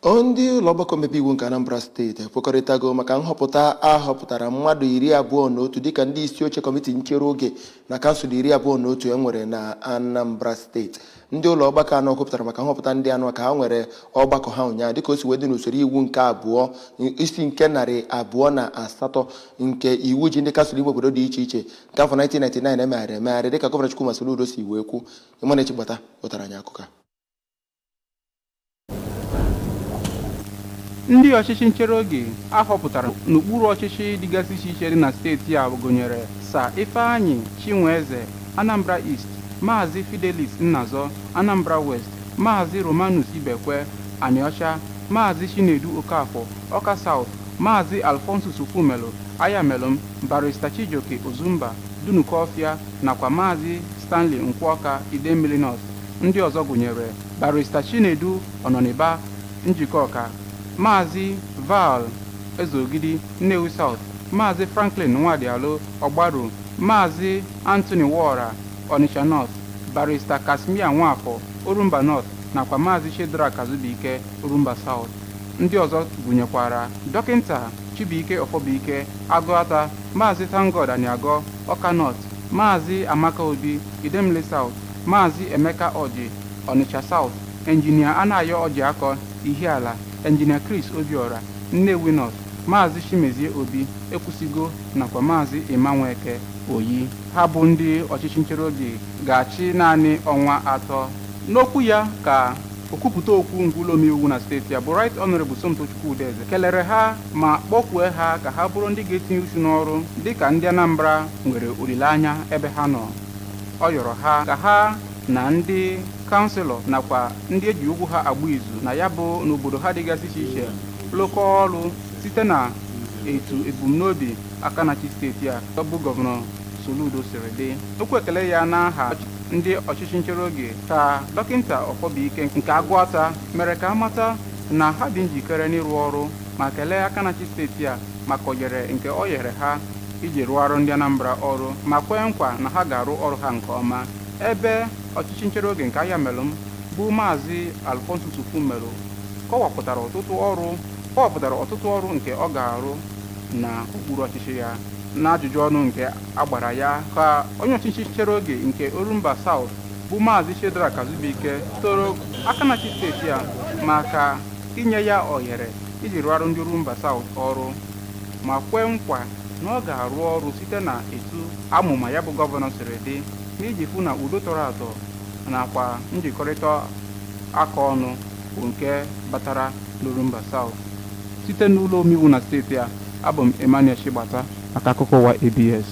Ndị ụlọ ọgbakọ omebe iwu nke Anambra Steeti ekwekọrịtago maka nhọpụta a họpụtara mmadụ 21 dịka ndị isi oche kọmiti nchere oge na kansụl 21 e nwere na Anambra Steeti. Ndị ụlọ ọgbakọ anọ kwupụtara maka nhọpụta ndị anọ ka ha nwere ọgbakọ ha ụnyaahụ, dịka o si wee dị n'usoro iwu nke abụọ isi nke 208 nke iwu ji ndị kansụl ime obodo dị iche iche nke afọ 1999 emegharị emegharị, dịka Gọvanọ Chukwuma Soludo si wee kwu. Ịmanechi Gbata wetara anyị akụkọ a. Ndị ọchịchị nchere oge a họpụtara n'okpuru ọchịchị dịgasị iche iche dị na steeti a gụnyere Sir Ifeanyi Chinweze, Anambra East, Maazị Fidelis Nnazọ, Anambra West, Maazị Romanus Ibekwe, Anịọcha, Maazị Chinedu Okafor, Ọka South, Maazị Alphonsus Okwumelu, Ayamelụm, Barrister Chijioke Ozumba, Dunukọfịa, nakwa Maazị Stanley Nkwọka, Idemmili North. Ndị ọzọ gụnyere Barrister Chinedu Ọnọniba, Njikọka, Maazị Val Ezeogidi, Nnewi South, Maazị Franklin Nwadialo, Ọgbaru, Maazị Anthony Nwora, Onitsha North, Barrister Casimir Nwafọ, Orumba North, nakwa Maazị Shedrack Azubike, Orumba South. Ndị ọzọ gụnyekwara Dọkịnta Chibuike Ọfọbụike, Agụata, Maazị Thankgod Aniagọ, Ọka North, Maazị Amaka Obi, Idemili South, Maazị Emeka Ọjị, Onitsha South, Enjinia Anayo Ọjịakọ, Ihiala, Enjinia Chris Obiora, Nnewi North, Maazị Chimezie Obi, Ekwusigo, nakwa Maazị Emmanuel Oyi. Ha bụ ndị ọchịchị nchere oge ga-achị naanị ọnwa 3. N'okwu ya ka okwupụta okwu nke ụlọ omeiwu na steeti a bụ Right Honorable Somtochukwu Udeze kelere ha ma kpọkwue ha ka ha bụrụ ndị ga-etinye uchu n'ọrụ dịka ndị Anambra nwere olileanya ebe ha nọ. Ọ yọrọ ha ka ha na ndị kansụlọ nakwa ndị eji ụgwọ ha agba izu na ya bụ n'obodo ha dịgasị iche iche lụkọọ ọrụ site na etu ebumnobi aka na-achị steeti a bụ Gọvanọ Soludo siri dị. Okwu ekele ya n'aha ndị ọchịchị nchere oge ka Dọkịnta Ọfọbụike nke Agụata mere ka amata na ha dị njikere n'ịrụ ọrụ ma kelee aka na-achị steeti a maka oyere nke o nyere ha iji rụọrụ ndị Anambra ọrụ, ma kwee nkwa na ha ga-arụ ọrụ ha nke ọma. Ebe ọchịchị nchere oge nke Ayamelụm bụ Maazị Alphonsus Okwumelu kọwapụtara ọtụtụ ọrụ nke ọ ga-arụ na okpuru ọchịchị ya. N'ajụjụ ọnụ nke agbara ya ka onye ọchịchị nchere oge nke Orumba South bụ Maazị Shedrack Azubike toro aka na-achị steeti a maka inye ya ohere iji rụọrụ ndị Orumba South ọrụ, ma kwee nkwa na ọ ga-arụ ọrụ site na etu amụma ya bụ gọvanọ siri dị n'iji fụ na udo tọrọ atọ nakwa njikọrịta aka ọnụ bụ nke batara n'Orumba South. Site n'ụlọ omeiwu na steeti a, abụ m Emmanuel Chigbata maka akụkọ ụwa ABS.